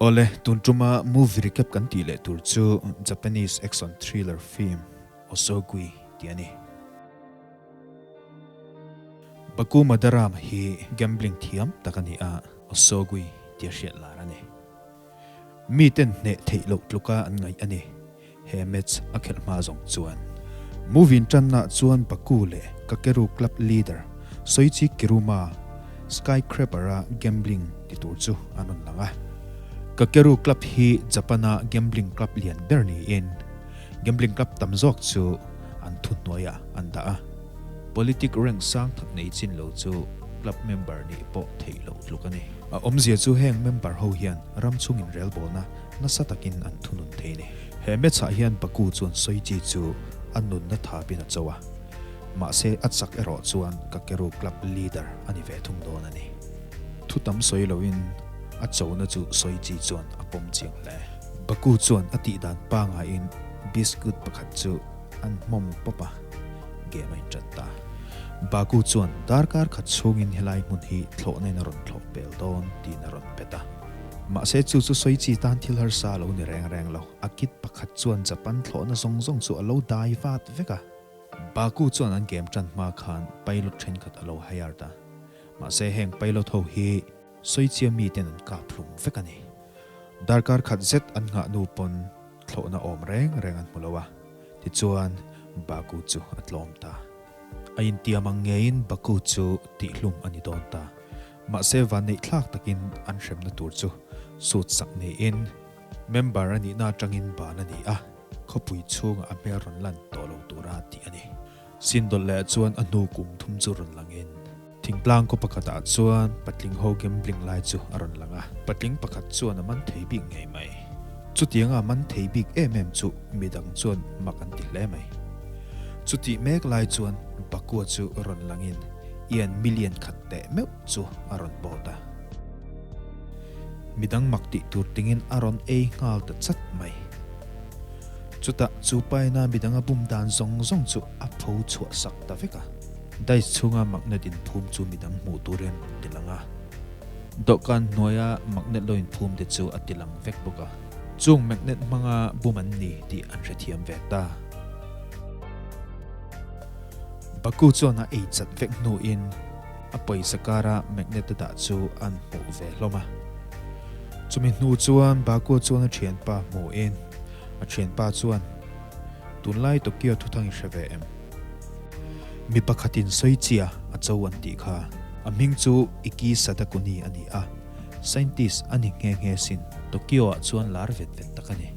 Awle, tun tuma movie recap kan tih leh tur chu Japanese action thriller film Osogui tih a ni. Baku Madarama hi gambling thiam tak a ni a, Osogui tia hriat lar a ni. Miten hneh theih loh tluka an ngaih a ni, he match a khelh hma zawng chuan. Movie intanna chuan Baku leh Kakeru club leader Soichi Kiruma Skycrapper-a gambling ti tur chu an rawn lang a. Kakeru club hi Japan-a gambling club lian ber niin gambling club tam zawk chu an thuhnuaiah an dah a. Politic rank sang tak nei chin lo chu club member nih pawh theih loh tluk a ni. A awmzia chu heng member ho hian ram chhung inrelbawlna nasa takin an thunun thei ni. He match ah hian Baku chuan Soichi chu a nunna thapin a cho a, mahse a chak erawh chuan Kakeru club leader a ni ve thung dawn a ni. Thu tam sawi loin a chona chu Soichi chuan a pawm chiang hle. Baku chuan a tihdan pangaiin biscuit pakhat chu an hmawm pawp a, game a inṭan ta. Baku chuan darkar khat chhungin helai hmun hi thlawhnain a rawn thlawh pel dawn tiin a rawn bet a. Mahse chu chu sawi chi tan thil harsa a lo ni reng reng lo. A kit pakhat chuan Japan thlawhna zawng zawng chu a lo dai vat vek a. Baku chuan an game ṭan hma khan pilot ṭhenkhat a lo hired a. Mahse heng pilot ho hi sawichia miten an kap hlum vek a ni. Darkar khat zet an nghah nu pawn thlawhna awm reng reng an hmu lo a, tichuan Baku chu a tlawm ta. A intiam ang ngeiin Baku chu tihhlum a ni dawn ta. Mahse vanneih thlak takin an hremna tur chu sut sak niin member a nihna atangin ban a ni a, khawpui chhungah a hmel rawn lan tawh lo tura tih a ni. Sindawlh leh chuan a hnu kum thum chu rawn langin thingtlang khaw pakhatah chuan patling ho gambling lai chu a rawn lang a, patling pakhat chuan a man thei bik ngei mai. Chutianga a man thei bik em em chu midang chuan mak an ti hle mai. Chutih mek lai chuan Bakua chu rawn langin Ian million khat teh meuh chu a rawn bawt a. Midang mak tih tur tingin a rawn ei nghal ta chat mai. Chutah chu paina midang a bum dan zawng zawng chu a pho chhuah sak ta vek a. Dice chhunga magnet inphum chu midang hmuh turin a ti lang a. Dawhkan hnuaia magnet lo inphum te chu a ti lang vek bawk a. Chung magnet hmanga bum an ni tih an hrethiam ve ta. Baku chuan a ei chat vek hnuin a pawisa kara magnet a dah chu an hmuh ve hlawm a. Chumi hnu chuan Baku chuan a thianpa hmuhin a thianpa chuan, Tunlai Tokyo thuthang i hre ve em? Mi pakhatin sawi chia a cho an tih kha. A hming chu Iki Sadakuni a ni a, scientist a ni nghe nghe sin. Tokyo-ah chuan lar vet vet tak a ni.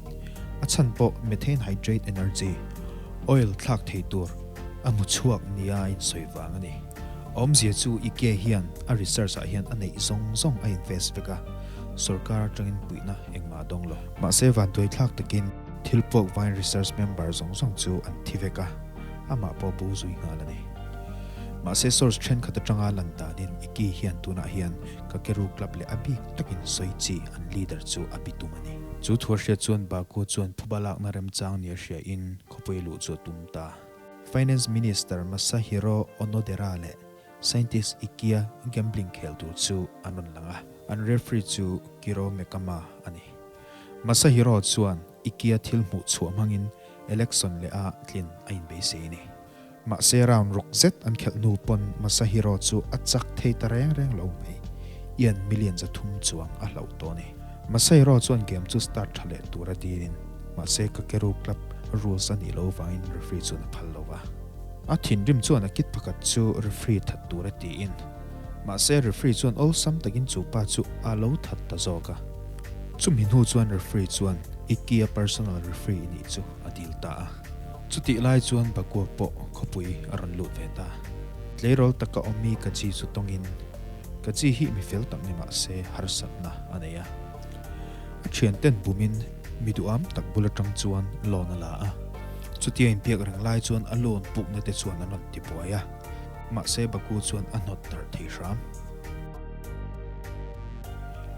A chhan pawh methane hydrate energy, oil thlak thei tur, a hmu chhuak nia a insawi vang a ni. A awmzia chu Ike hian a research ah hian a neih zawng zawng a invest vek a, sorkar atangin puihna engmah a dawng lo. Mahse vantuai thlak takin thil puak vain research member zawng zawng chu an thi vek a, amah pawh bo zui nghal a ni. Mahse source thenkhat atanga lan danin Ike hian tunah hian Kakeru club leh a bik takin sawi chi an leader chu a bitum a ni. Chu thu a hriat chuan Baku chuan phuba lakna remchang nia hriain khawpui luh chu a tum ta. Finance Minister Masahiro Onodera leh Scientist Ikea gambling khel tur chu an rawn lang a, an referee chu Kiro Mekama a ni. Masahiro chuan Ikea thil hmuh chhuah hmangin election leh a tlin a inbeisei a ni. Mahse round ruk zet an khelh hnu pawn Masahiro chu a chak thei ta reng reng lo mai. Yen million 300 chuang a hlauh tawh a ni. Masahiro chuan game chu start tha leh tur a dilin mahse Kakeru club rules a nih loh vangin referee chuan a phal lo va. A thinrim chuan a kit pakhat chu referee that tur a tiin mahse referee chuan awlsam takin chu pa chu a lo that ta zawk a. Chumi hnu chuan referee chuan Ikea personal referee i nih chu a dil ta a. Chutih lai chuan Bakua pawh khawpui a rawn lut ve ta. Tleirawl taka awmmi ka chi chu tawngin, Ka chi hi mi fel tak ni mah se harsatna a nei a. A thianten bumin mi duham tak bul atang chuan loan a la a. Chutia inbiak reng lai chuan a loan pukna te chuan an rawn ti buai a. Mahse Baku chuan a hnawt darh thei hram.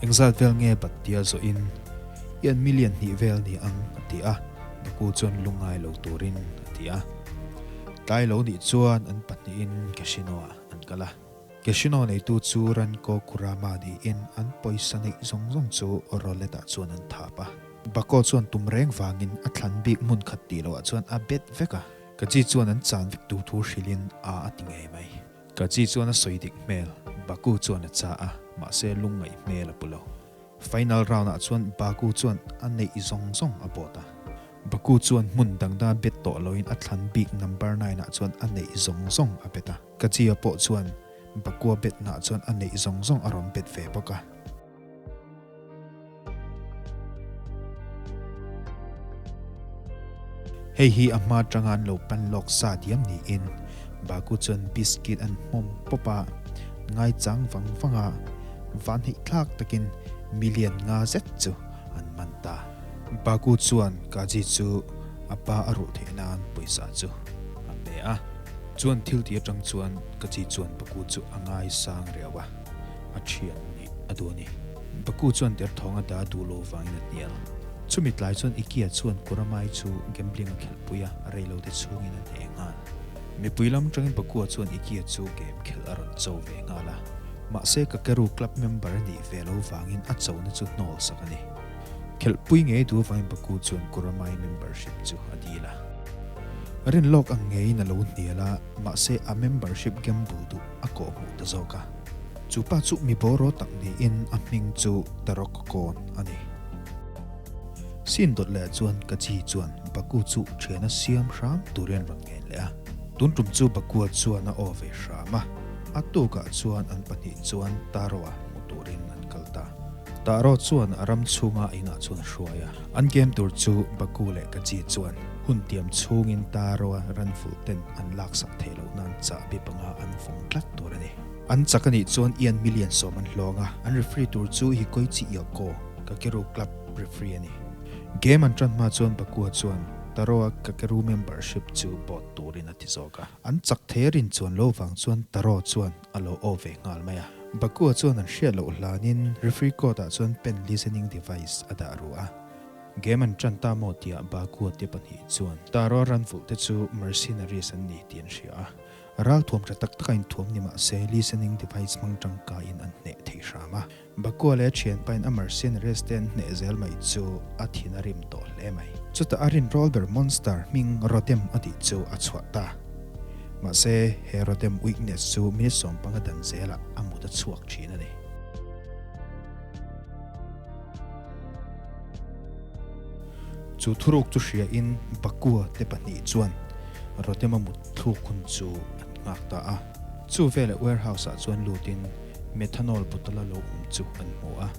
Engzat vel nge bat tia zawhin i an million hnih vel ni ang a ti a. Baku chuan lungngai lo turin a ti a. Tlai lo nih chuan an pahnihin casino ah an kal a. Casino neitu chu Ranko Kurama niin an pawisa neih zawng zawng chu roulette-ah chuan an thap a. Bako chuan tum reng vangin a thlan bik hmun khat tih lohah chuan a bet vek a. Kachi chuan an chan vek tur thu hrilhin a a ti ngei mai. Kachi chuan a sawi dik hmel, Baku chuan a cha a, mahse lungngaih hmel a pu lo. Final round ah chuan Baku chuan a neih zawng zawng a bawt a. Baku chuan hmun dangda bet tawh loin a thlan bik number nine ah chuan a neih zawng zawng a bet a. Kajia pawh chuan Bakua betnaah chuan a neih zawng zawng a rawn bet ve bawk a. Hei hi a hma atanga an lo pan lawk sa diam niin Baku chuan biscuit an hmawm pawp a, ngaichang vang vang a, vanheih thlak takin million nga zet chu an man ta. Baku chuan Kaji chu a pa a ruh theih nan pawisa chu a pe a. Chuan thil tih atang chuan Kaji chuan Baku chu a ngaisang riau a. A thian nih a duh a ni. Baku chuan derthawng a dah duh lo vangin a hnial. Chumi tlai chuan Ikea chuan Kuramai chu gambling a khelhpui a, reilote chhungin a hneh nghal. Mipui lam tangin Bakua chuan Ikea chu game khelh a rawn cho ve nghal a. Mahse Kakeru club member a nih ve lo vangin a chona chu hnawl sak a ni. Khelhpui ngei duh avangin Baku chuan Kuramai membership chu a dil a. Rinlawk ang ngeiin a lo hnial a, mahse a membership gamble duh a kawhhmuh ta zawk a. Chu pa chu mi bawraw tak niin a hming chu Tarok Kawn a ni. Sin dawt leh chuan ka chi chuan Baku chu thiana siam hram turin rawn ngen leh a. Tun tum chu Bakua chuan a aw ve hram a, a tukah chuan an pahnih chuan Taro-a hmu turin an kal ta. Taro chuan a ram chhunga a inah chuan a hruai a. An game tur chu Baku leh ka chi chuan hun tiam chhungin Taro-a ranful ten an laksak theih loh nan chahbi panga an vawng tlat tur a ni. An chak a nih chuan Ian million sawm an hlawng a, an referee tur chu Hikoichi Ioko, Kakeru club referee a ni. Game an tan hma chuan Bakua chuan Taro-a Kakeru membership chu bawt turin a ti zawk a. An chak thei a rin chuan lo vang chuan Taro chuan a lo aw ve nghal mai a. Bakua chuan an hriat loh hlanin referee court ah chuan pen listening device a dah ru a. Game an tan ta maw tiah Bakua te pahnih chuan Taro-a ranvulh te chu mercenaries an ni tih an hria a. Ralthuam tha tak taka inthuam ni mah se listening device hmang tangkaiin an hneh thei hram a. Bakua leh a thianpain a mercenaries te an hneh zel mai chu a thin a rim tawh hle mai. Chutah a rinrawl ber monster hming Rodem a tih chu a chhuah ta. Mahse, he Rodem weakness chu minute sawmpanga dan zelah a mut a chhuak thin a ni. Chu thuruk chu hriain Bakua te pahnih chuan Rodema mut thluk hun chu an nghak ta a. Chu veleh warehouse ah chuan lutin methanol bottle a lo awm chu an hmu a.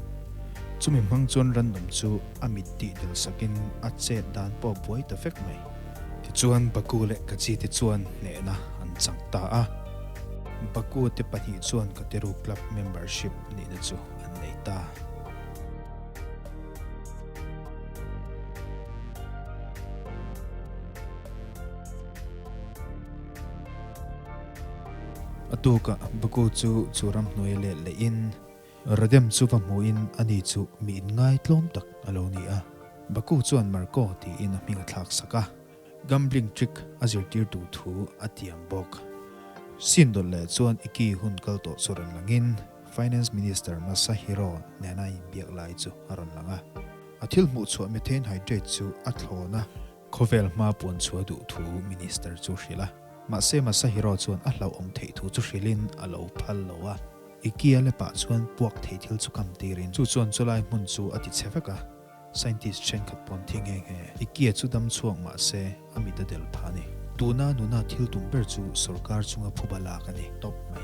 Chumi hmang chuan random chu a mit tih del sakin a chet dan pawh a buai ta vek mai. Tichuan Baku leh Kachi te chuan hnehna an chang ta a. Baku te pahnih chuan Kateru Club membership nihna chu an nei ta. A tukah Baku chu chu ramhnuai let lehin Radem chu va hmuhin ani chu mi inngaitlawm tak a lo ni a. Baku chuan Marco tiin a hming a thlak sak a. Gambling trick a zirtir duh thu a tiam bawk. Sin dawlh leh chuan Iki hun kal tawh chu rawn langin Finance Minister Masahiro nena inbiak lai chu a rawn lang a. A thil hmuh chhuah methane hydrate chu a thlawn a. Khawvel hma puan chhuah duh thu Minister chu hrilh a. Mahse Masahiro chuan a hlauhawm theih thu chu hrilhin a lo phal lo a. Iki a lepah chuan puak thei thil chu kam tirin chu chuan chulai hmun chu a ti chhe vek a. Scientist thenkhat pawn thi nghe nghe. Ikea chu dam chhuak mah se a mit a del pha a ni. Tuna nuna thil tum ber chu sorkar chunga phuba lak a ni tawp mai.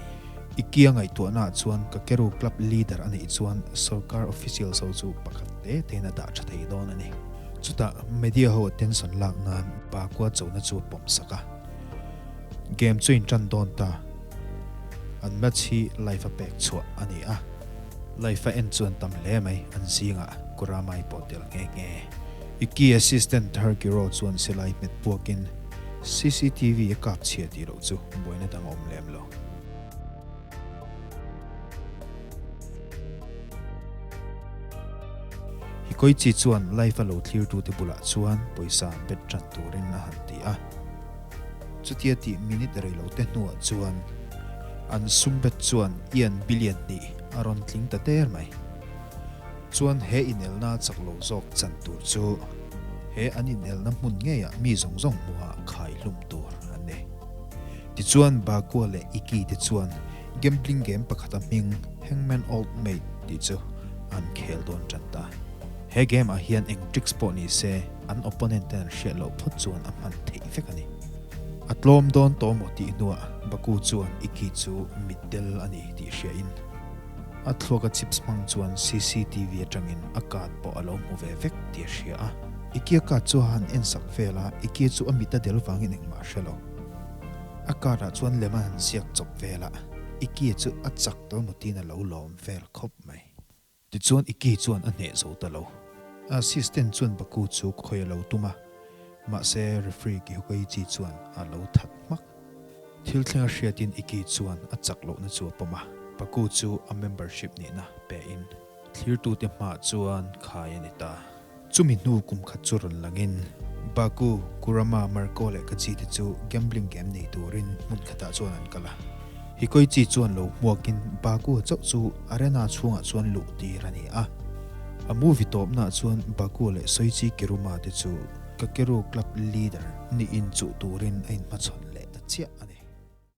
Ikea ngaihtuahnaah chuan Kakeru Club leader a nih chuan sorkar officials ho chu pakhat te tein a dah tha thei dawn a ni. Chutah media ho attention lak nan Bakua chona chu a pawm sak a. Game chu intan dawn ta. An match hi live a pek chhuah a ni a. Live a en chuan tam hle mai, an zingah Kuramai pawh tel nghe nghe. Iki assistant thar Giro chuan silai hmet puakin cctv a kap chhia tih loh chu buaina dang a awm lem lo. Hikoichi chuan live a lo thlirtute bulah chuan pawisa bet tan turin a han ti a. Chutia tih minute rei lo te hnuah chuan. An sum bet chuan yen billion hnih a rawn tling ta der mai. Chuan he inelna chak lo zawk chan tur chu he an inelna hmun ngeiah mi zawng zawng hmuha khai hlum tur an ni. Tichuan Bakua leh Iki te chuan gambling game pakhata hming Hangman Old Mate tih chu an khel dawn tan ta. He game ah hian eng tricks pawh ni se an opponent ten an hriat loh phawt chuan a hman theih vek a ni. A tlawm dawn tawh maw tih hnuah Baku chuan Iki chu mitdel a ni tih hria in a thluaka chips hmang chuan cctv atangin a card pawh a lo hmu ve vek tih a hria a. Iki a card chu a han en sak vel a, Iki chu a mit a del vangin engmah a hre lo. A card ah chuan lem a han ziak chawp vel a, Iki chu a chak tawh emaw tiin a lo lawm vel khawp mai. Tichuan Iki chuan a hneh zo ta lo. Assistant chuan Baku chu khawi a lo tum a, mahse referee Kihukoichi chuan a lo that hmak. Thil thleng a hriatin Iki chuan a chak lohna chu a pawm a, Baku chu a membership nihna pe in thlirtute hmaah chuan khai a ni ta. Chumi hnu kum khat chu rawn langin Baku, Kurama, Marco leh Kachi te chu gambling game nei turin hmun khatah chuan an kal a. Hikoichi chuan lo hmuakin Baku chauh chu arena chhungah chuan luh tir a ni a. A movie tawpnaah chuan Baku leh Soichi Kiruma te chu Kakeru Club leader niin chuh turin a inhmachhawn leh ta chiah a ni.